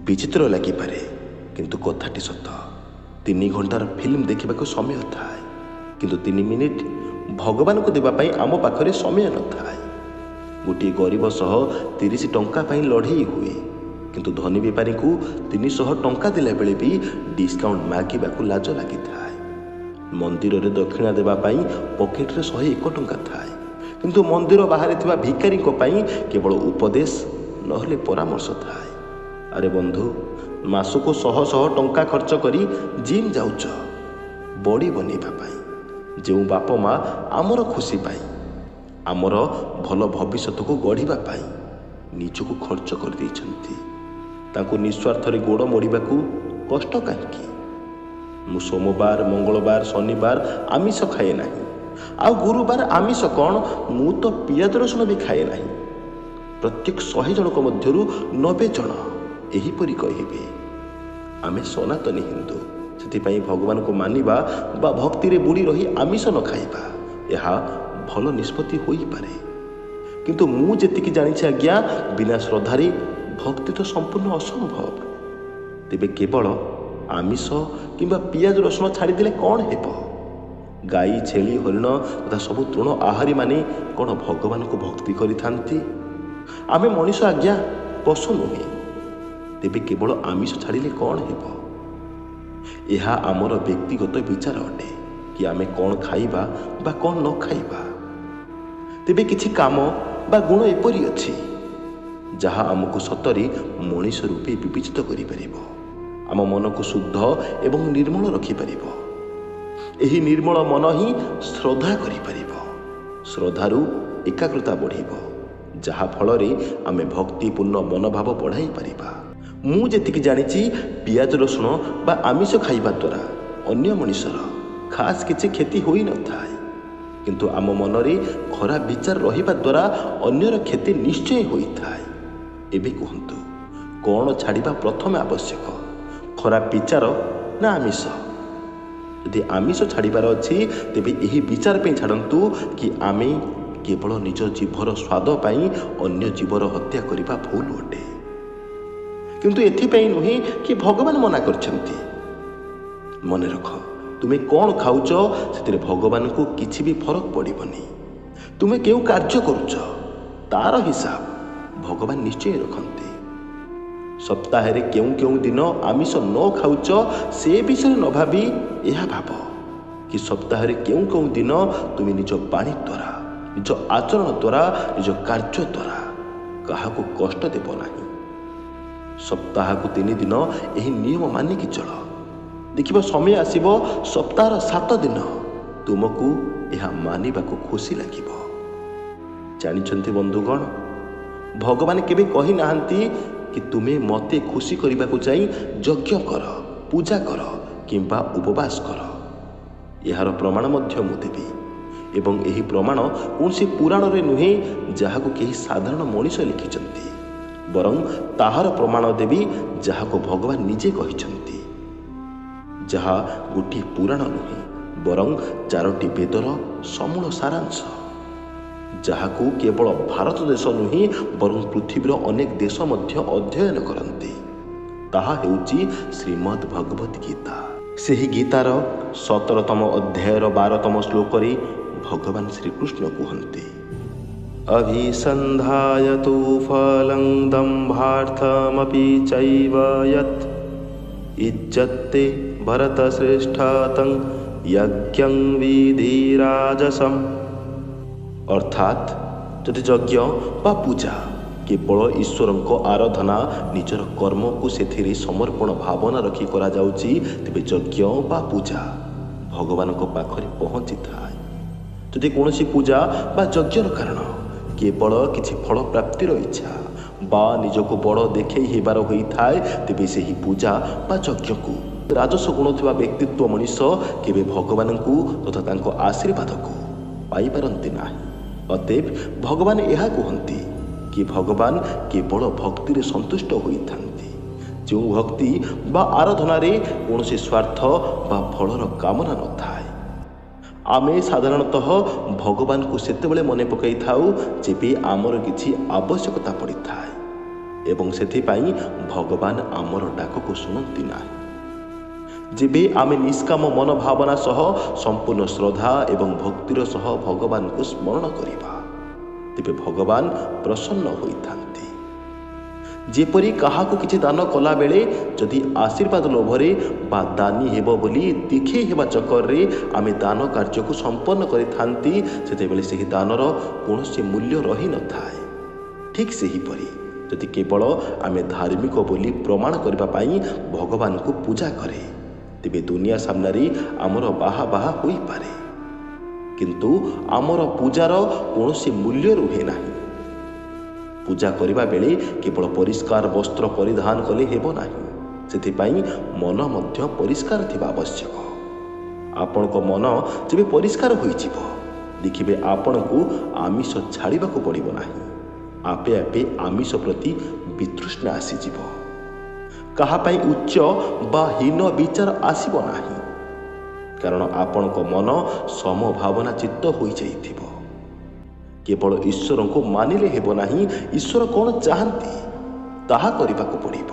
ବିଚିତ୍ର ଲାଗିପାରେ, କିନ୍ତୁ କଥାଟି ସତ। 3 ଘଣ୍ଟାର ଫିଲ୍ମ ଦେଖିବାକୁ ସମୟ ଥାଏ, କିନ୍ତୁ 3 ମିନିଟ୍ ଭଗବାନଙ୍କୁ ଦେବା ପାଇଁ ଆମ ପାଖରେ ସମୟ ନଥାଏ। ଗୋଟିଏ ଗରିବ ସହ 30 ଟଙ୍କା ପାଇଁ ଲଢ଼େଇ ହୁଏ, କିନ୍ତୁ ଧନୀ ବେପାରୀଙ୍କୁ 300 ଟଙ୍କା ଦେଲାବେଳେ ବି ଡିସ୍କାଉଣ୍ଟ ମାଗିବାକୁ ଲାଜ ଲାଗିଥାଏ। ମନ୍ଦିରରେ ଦକ୍ଷିଣା ଦେବା ପାଇଁ ପକେଟରେ 101 ଟଙ୍କା ଥାଏ, କିନ୍ତୁ ମନ୍ଦିର ବାହାରେ ଥିବା ଭିକାରୀଙ୍କ ପାଇଁ କେବଳ ଉପଦେଶ ନହେଲେ ପରାମର୍ଶ ଥାଏ। ଆରେ ବନ୍ଧୁ, ମାସକୁ ଶହ ଶହ ଟଙ୍କା ଖର୍ଚ୍ଚ କରି ଜିମ୍ ଯାଉଛ ବଡ଼ି ବନେଇବା ପାଇଁ। ଯେଉଁ ବାପ ମା ଆମର ଖୁସି ପାଇଁ, ଆମର ଭଲ ଭବିଷ୍ୟତକୁ ଗଢ଼ିବା ପାଇଁ ନିଜକୁ ଖର୍ଚ୍ଚ କରିଦେଇଛନ୍ତି, ତାଙ୍କୁ ନିଃସ୍ୱାର୍ଥରେ ଗୋଡ଼ ମୋଡ଼ିବାକୁ କଷ୍ଟ କାହିଁକି? ମୁଁ ସୋମବାର, ମଙ୍ଗଳବାର, ଶନିବାର ଆମିଷ ଖାଏ ନାହିଁ, ଆଉ ଗୁରୁବାର ଆମିଷ କ'ଣ, ମୁଁ ତ ପିଆଜ ରସୁଣ ବି ଖାଏ ନାହିଁ। ପ୍ରତ୍ୟେକ 100 ଜଣଙ୍କ ମଧ୍ୟରୁ 90 ଜଣ ଏହିପରି କହିବେ। ଆମେ ସନାତନୀ ହିନ୍ଦୁ, ସେଥିପାଇଁ ଭଗବାନଙ୍କୁ ମାନିବା ବା ଭକ୍ତିରେ ବୁଡ଼ି ରହି ଆମିଷ ନ ଖାଇବା ଏହା ଭଲ ନିଷ୍ପତ୍ତି ହୋଇପାରେ। କିନ୍ତୁ ମୁଁ ଯେତିକି ଜାଣିଛି ଆଜ୍ଞା, ବିନା ଶ୍ରଦ୍ଧାରେ ଭକ୍ତି ତ ସମ୍ପୂର୍ଣ୍ଣ ଅସମ୍ଭବ। ତେବେ କେବଳ ଆମିଷ କିମ୍ବା ପିଆଜ ରସୁଣ ଛାଡ଼ିଦେଲେ କ'ଣ ହେବ? ଗାଈ, ଛେଳି, ହରିଣ ତଥା ସବୁ ତୃଣ ଆହାରୀମାନେ କ'ଣ ଭଗବାନଙ୍କୁ ଭକ୍ତି କରିଥାନ୍ତି? ଆମେ ମଣିଷ ଆଜ୍ଞା, ପଶୁ ନୁହେଁ। ତେବେ କେବଳ ଆମିଷ ଛାଡ଼ିଲେ କ'ଣ ହେବ? ଏହା ଆମର ବ୍ୟକ୍ତିଗତ ବିଚାର ଅଟେ କି ଆମେ କ'ଣ ଖାଇବା ବା କ'ଣ ନ ଖାଇବା। ତେବେ କିଛି କାମ ବା ଗୁଣ ଏପରି ଅଛି ଯାହା ଆମକୁ ସତରେ ମଣିଷ ରୂପେ ବିବେଚିତ କରିପାରିବ, ଆମ ମନକୁ ଶୁଦ୍ଧ ଏବଂ ନିର୍ମଳ ରଖିପାରିବ। ଏହି ନିର୍ମଳ ମନ ହିଁ ଶ୍ରଦ୍ଧା କରିପାରିବ। ଶ୍ରଦ୍ଧାରୁ ଏକାଗ୍ରତା ବଢ଼ିବ, ଯାହାଫଳରେ ଆମେ ଭକ୍ତିପୂର୍ଣ୍ଣ ମନୋଭାବ ବଢ଼ାଇ ପାରିବା। ମୁଁ ଯେତିକି ଜାଣିଛି, ପିଆଜ ରସୁଣ ବା ଆମିଷ ଖାଇବା ଦ୍ୱାରା ଅନ୍ୟ ମଣିଷର ଖାସ୍ କିଛି କ୍ଷତି ହୋଇନଥାଏ, କିନ୍ତୁ ଆମ ମନରେ ଖରାପ ବିଚାର ରହିବା ଦ୍ୱାରା ଅନ୍ୟର କ୍ଷତି ନିଶ୍ଚୟ ହୋଇଥାଏ। ଏବେ କୁହନ୍ତୁ, କ'ଣ ଛାଡ଼ିବା ପ୍ରଥମେ ଆବଶ୍ୟକ, ଖରାପ ବିଚାର ନା ଆମିଷ? ଯଦି ଆମିଷ ଛାଡ଼ିବାର ଅଛି, ତେବେ ଏହି ବିଚାର ପାଇଁ ଛାଡ଼ନ୍ତୁ କି ଆମେ କେବଳ ନିଜ ଜିଭର ସ୍ୱାଦ ପାଇଁ ଅନ୍ୟ ଜୀବର ହତ୍ୟା କରିବା ଭୁଲ ଅଟେ, କିନ୍ତୁ ଏଥିପାଇଁ ନୁହେଁ କି ଭଗବାନ ମନା କରିଛନ୍ତି। ମନେ ରଖ, ତୁମେ କ'ଣ ଖାଉଛ ସେଥିରେ ଭଗବାନଙ୍କୁ କିଛି ବି ଫରକ ପଡ଼ିବନି। ତୁମେ କେଉଁ କାର୍ଯ୍ୟ କରୁଛ ତାର ହିସାବ ଭଗବାନ ନିଶ୍ଚୟ ରଖନ୍ତି। ସପ୍ତାହରେ କେଉଁ କେଉଁ ଦିନ ଆମିଷ ନ ଖାଉଛ ସେ ବିଷୟରେ ନ ଭାବି ଏହା ଭାବ କି ସପ୍ତାହରେ କେଉଁ କେଉଁ ଦିନ ତୁମେ ନିଜ ବାଣୀ ଦ୍ୱାରା, ନିଜ ଆଚରଣ ଦ୍ୱାରା, ନିଜ କାର୍ଯ୍ୟ ଦ୍ୱାରା କାହାକୁ କଷ୍ଟ ଦେବ ନାହିଁ। ସପ୍ତାହକୁ 3 ଦିନ ଏହି ନିୟମ ମାନିକି ଚଳ। ଦେଖିବ ସମୟ ଆସିବ ସପ୍ତାହର 7 ଦିନ ତୁମକୁ ଏହା ମାନିବାକୁ ଖୁସି ଲାଗିବ। ଜାଣିଛନ୍ତି ବନ୍ଧୁଗଣ, ଭଗବାନ କେବେ କହିନାହାନ୍ତି କି ତୁମେ ମୋତେ ଖୁସି କରିବାକୁ ଯାଇ ଯଜ୍ଞ କର, ପୂଜା କର କିମ୍ବା ଉପବାସ କର। ଏହାର ପ୍ରମାଣ ମଧ୍ୟ ମୁଁ ଦେବି, ଏବଂ ଏହି ପ୍ରମାଣ କୌଣସି ପୁରାଣରେ ନୁହେଁ ଯାହାକୁ କେହି ସାଧାରଣ ମଣିଷ ଲେଖିଛନ୍ତି, ବରଂ ତାହାର ପ୍ରମାଣ ଦେବି ଯାହାକୁ ଭଗବାନ ନିଜେ କହିଛନ୍ତି, ଯାହା ଗୋଟିଏ ପୁରାଣ ନୁହେଁ ବରଂ 4ଟି ବେଦର ସମୂଳ ସାରାଂଶ, ଯାହାକୁ କେବଳ ଭାରତ ଦେଶ ନୁହେଁ ବରଂ ପୃଥିବୀର ଅନେକ ଦେଶ ମଧ୍ୟ ଅଧ୍ୟୟନ କରନ୍ତି। ତାହା ହେଉଛି ଶ୍ରୀମଦ୍ ଭଗବତ ଗୀତା। ସେହି ଗୀତାର 17ତମ ଅଧ୍ୟାୟର 12ତମ ଶ୍ଲୋକରେ ଭଗବାନ ଶ୍ରୀକୃଷ୍ଣ କୁହନ୍ତି, ଅଭିସନ୍ଧାୟ ତୁ ଫଳଂ ଦମ୍ଭାର୍ଥମପି ଚୈବ ୟତ୍ ଇଜ୍ଜତେ ଭରତଶ୍ରେଷ୍ଠ ତଂ ଯଜ୍ଞଂ ବିଧିରାଜସମ୍। ଅର୍ଥାତ୍ ଯଦି ଯଜ୍ଞ ବା ପୂଜା କେବଳ ଈଶ୍ୱରଙ୍କ ଆରାଧନା, ନିଜର କର୍ମକୁ ସେଥିରେ ସମର୍ପଣ ଭାବନା ରଖି କରାଯାଉଛି, ତେବେ ଯଜ୍ଞ ବା ପୂଜା ଭଗବାନଙ୍କ ପାଖରେ ପହଞ୍ଚିଥାଏ। ଯଦି କୌଣସି ପୂଜା ବା ଯଜ୍ଞର କାରଣ କେବଳ କିଛି ଫଳ ପ୍ରାପ୍ତିର ଇଚ୍ଛା ବା ନିଜକୁ ବଡ଼ ଦେଖେଇ ହେବାର ହୋଇଥାଏ, ତେବେ ସେହି ପୂଜା ବା ଯଜ୍ଞକୁ ରାଜସ ଗୁଣ ଥିବା ବ୍ୟକ୍ତିତ୍ୱ ମଣିଷ କେବେ ଭଗବାନଙ୍କୁ ତଥା ତାଙ୍କ ଆଶୀର୍ବାଦକୁ ପାଇପାରନ୍ତି ନାହିଁ। ଅତଏବ ଭଗବାନ ଏହା କୁହନ୍ତି କି ଭଗବାନ କେବଳ ଭକ୍ତିରେ ସନ୍ତୁଷ୍ଟ ହୋଇଥାନ୍ତି, ଯେଉଁ ଭକ୍ତି ବା ଆରାଧନାରେ କୌଣସି ସ୍ୱାର୍ଥ ବା ଫଳର କାମନା ନଥାଏ। ଆମେ ସାଧାରଣତଃ ଭଗବାନଙ୍କୁ ସେତେବେଳେ ମନେ ପକାଇଥାଉ ଯେବେ ଆମର କିଛି ଆବଶ୍ୟକତା ପଡ଼ିଥାଏ। ଏବଂ ସେଥିପାଇଁ ଭଗବାନ ଆମର ଡାକକୁ ଶୁଣନ୍ତି ନାହିଁ। ଯେବେ ଆମେ ନିଷ୍କାମ ମନୋଭାବନା ସହ ସମ୍ପୂର୍ଣ୍ଣ ଶ୍ରଦ୍ଧା ଏବଂ ଭକ୍ତିର ସହ ଭଗବାନଙ୍କୁ ସ୍ମରଣ କରିବା, ତେବେ ଭଗବାନ ପ୍ରସନ୍ନ ହୋଇଥାନ୍ତି। ଯେପରି କାହାକୁ କିଛି ଦାନ କଲାବେଳେ ଯଦି ଆଶୀର୍ବାଦ ଲୋଭରେ ବା ଦାନୀ ହେବ ବୋଲି ଦେଖେଇ ହେବା ଚକରରେ ଆମେ ଦାନ କାର୍ଯ୍ୟକୁ ସମ୍ପନ୍ନ କରିଥାନ୍ତି, ସେତେବେଳେ ସେହି ଦାନର କୌଣସି ମୂଲ୍ୟ ରହିନଥାଏ। ଠିକ୍ ସେହିପରି ଯଦି କେବଳ ଆମେ ଧାର୍ମିକ ବୋଲି ପ୍ରମାଣ କରିବା ପାଇଁ ଭଗବାନଙ୍କୁ ପୂଜା କରେ, ତେବେ ଦୁନିଆ ସାମ୍ନାରେ ଆମର ବାହା ବାହା ହୋଇପାରେ, କିନ୍ତୁ ଆମର ପୂଜାର କୌଣସି ମୂଲ୍ୟ ରୁହେ ନାହିଁ। ପୂଜା କରିବା ବେଳେ କେବଳ ପରିଷ୍କାର ବସ୍ତ୍ର ପରିଧାନ କଲେ ହେବ ନାହିଁ, ସେଥିପାଇଁ ମନ ମଧ୍ୟ ପରିଷ୍କାର ଥିବା ଆବଶ୍ୟକ। ଆପଣଙ୍କ ମନ ଯେବେ ପରିଷ୍କାର ହୋଇଯିବ, ଦେଖିବେ ଆପଣଙ୍କୁ ଆମିଷ ଛାଡ଼ିବାକୁ ପଡ଼ିବ ନାହିଁ, ଆପେ ଆପେ ଆମିଷ ପ୍ରତି ବିତୃଷ୍ଣା ଆସିଯିବ। କାହା ପାଇଁ ଉଚ୍ଚ ବା ହୀନ ବିଚାର ଆସିବ ନାହିଁ, କାରଣ ଆପଣଙ୍କ ମନ ସମଭାବନା ଚିତ୍ତ ହୋଇଯାଇଥିବ। କେବଳ ଈଶ୍ୱରଙ୍କୁ ମାନିଲେ ହେବ ନାହିଁ, ଈଶ୍ୱର କ'ଣ ଚାହାନ୍ତି ତାହା କରିବାକୁ ପଡ଼ିବ,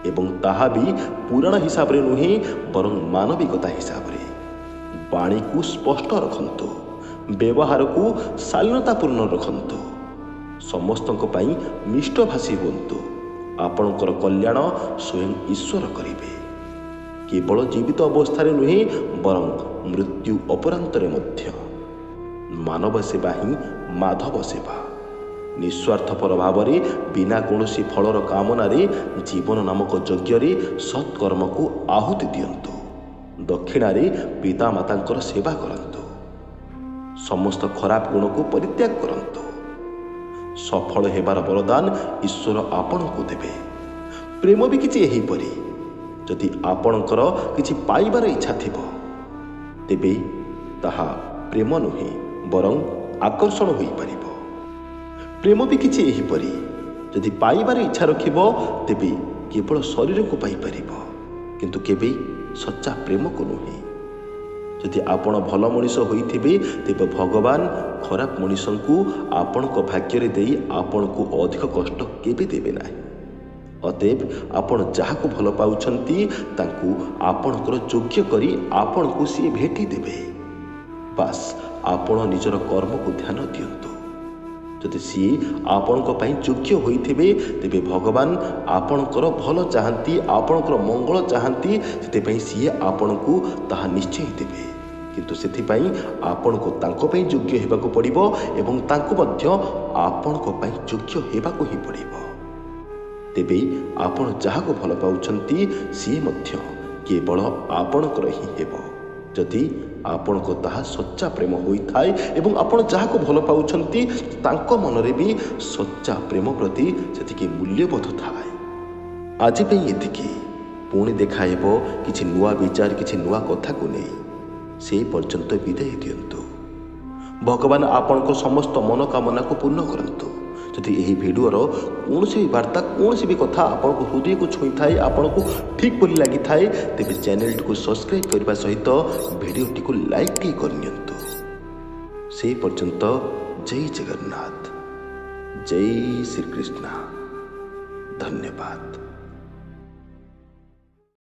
ଏବଂ ତାହା ବି ପୁରାଣ ହିସାବରେ ନୁହେଁ, ବରଂ ମାନବିକତା ହିସାବରେ। ବାଣୀକୁ ସ୍ପଷ୍ଟ ରଖନ୍ତୁ, ବ୍ୟବହାରକୁ ଶାଳୀନତାପୂର୍ଣ୍ଣ ରଖନ୍ତୁ, ସମସ୍ତଙ୍କ ପାଇଁ ମିଷ୍ଟଭାଷୀ ହୁଅନ୍ତୁ। ଆପଣଙ୍କର କଲ୍ୟାଣ ସ୍ୱୟଂ ଈଶ୍ୱର କରିବେ, କେବଳ ଜୀବିତ ଅବସ୍ଥାରେ ନୁହେଁ, ବରଂ ମୃତ୍ୟୁ ଅପରାନ୍ତରେ ମଧ୍ୟ। ମାନବ ସେବା ହିଁ ମାଧବ ସେବା। ନିଃସ୍ୱାର୍ଥପର ଭାବରେ ବିନା କୌଣସି ଫଳର କାମନାରେ ଜୀବନ ନାମକ ଯଜ୍ଞରେ ସତ୍କର୍ମକୁ ଆହୁତି ଦିଅନ୍ତୁ। ଦକ୍ଷିଣାରେ ପିତାମାତାଙ୍କର ସେବା କରନ୍ତୁ। ସମସ୍ତ ଖରାପ ଗୁଣକୁ ପରିତ୍ୟାଗ କରନ୍ତୁ। ସଫଳ ହେବାର ବରଦାନ ଈଶ୍ୱର ଆପଣଙ୍କୁ ଦେବେ। ପ୍ରେମ ବି କିଛି ଏହିପରି। ଯଦି ଆପଣଙ୍କର କିଛି ପାଇବାର ଇଚ୍ଛା ଥିବ, ତେବେ ତାହା ପ୍ରେମ ନୁହେଁ, ବରଂ ଆକର୍ଷଣ ହୋଇପାରିବ। ପ୍ରେମ ବି କିଛି ଏହିପରି। ଯଦି ପାଇବାର ଇଚ୍ଛା ରଖିବ, ତେବେ କେବଳ ଶରୀରକୁ ପାଇପାରିବ, କିନ୍ତୁ କେବେ ସଚ୍ଚା ପ୍ରେମକୁ ନୁହେଁ। ଯଦି ଆପଣ ଭଲ ମଣିଷ ହୋଇଥିବେ, ତେବେ ଭଗବାନ ଖରାପ ମଣିଷଙ୍କୁ ଆପଣଙ୍କ ଭାଗ୍ୟରେ ଦେଇ ଆପଣଙ୍କୁ ଅଧିକ କଷ୍ଟ କେବେ ଦେବେ ନାହିଁ। ଅତଏବ ଆପଣ ଯାହାକୁ ଭଲ ପାଉଛନ୍ତି, ତାଙ୍କୁ ଆପଣଙ୍କର ଯୋଗ୍ୟ କରି ଆପଣଙ୍କୁ ସିଏ ଭେଟି ଦେବେ। ବାସ୍, ଆପଣ ନିଜର କର୍ମକୁ ଧ୍ୟାନ ଦିଅନ୍ତୁ। ଯଦି ସିଏ ଆପଣଙ୍କ ପାଇଁ ଯୋଗ୍ୟ ହୋଇଥିବେ, ତେବେ ଭଗବାନ ଆପଣଙ୍କର ଭଲ ଚାହାନ୍ତି, ଆପଣଙ୍କର ମଙ୍ଗଳ ଚାହାନ୍ତି, ସେଥିପାଇଁ ସିଏ ଆପଣଙ୍କୁ ତାହା ନିଶ୍ଚୟ ଦେବେ। କିନ୍ତୁ ସେଥିପାଇଁ ଆପଣଙ୍କୁ ତାଙ୍କ ପାଇଁ ଯୋଗ୍ୟ ହେବାକୁ ପଡ଼ିବ ଏବଂ ତାଙ୍କୁ ମଧ୍ୟ ଆପଣଙ୍କ ପାଇଁ ଯୋଗ୍ୟ ହେବାକୁ ହିଁ ପଡ଼ିବ। ତେବେ ଆପଣ ଯାହାକୁ ଭଲ ପାଉଛନ୍ତି, ସିଏ ମଧ୍ୟ କେବଳ ଆପଣଙ୍କର ହିଁ ହେବ, ଯଦି ଆପଣଙ୍କ ତାହା ସଚ୍ଚା ପ୍ରେମ ହୋଇଥାଏ ଏବଂ ଆପଣ ଯାହାକୁ ଭଲ ପାଉଛନ୍ତି ତାଙ୍କ ମନରେ ବି ସଚ୍ଚା ପ୍ରେମ ପ୍ରତି ସେତିକି ମୂଲ୍ୟବୋଧ ଥାଏ। ଆଜି ପାଇଁ ଏତିକି। ପୁଣି ଦେଖା ହେବ କିଛି ନୂଆ ବିଚାର, କିଛି ନୂଆ କଥାକୁ ନେଇ। ସେ ପର୍ଯ୍ୟନ୍ତ ବିଦାୟ ଦିଅନ୍ତୁ। ଭଗବାନ ଆପଣଙ୍କ ସମସ୍ତ ମନୋକାମନାକୁ ପୂର୍ଣ୍ଣ କରନ୍ତୁ। ଯଦି ଏହି ଭିଡ଼ିଓର କୌଣସି ବି ବାର୍ତ୍ତା, କୌଣସି ବି କଥା ଆପଣଙ୍କ ହୃଦୟକୁ ଛୁଇଁଥାଏ, ଆପଣଙ୍କୁ ଠିକ୍ ବୋଲି ଲାଗିଥାଏ, ତେବେ ଚ୍ୟାନେଲଟିକୁ ସବସ୍କ୍ରାଇବ୍ କରିବା ସହିତ ଭିଡ଼ିଓଟିକୁ ଲାଇକ୍ ଟିକେ କରିନିଅନ୍ତୁ। ସେହି ପର୍ଯ୍ୟନ୍ତ ଜୟ ଜଗନ୍ନାଥ, ଜୟ ଶ୍ରୀକୃଷ୍ଣ, ଧନ୍ୟବାଦ।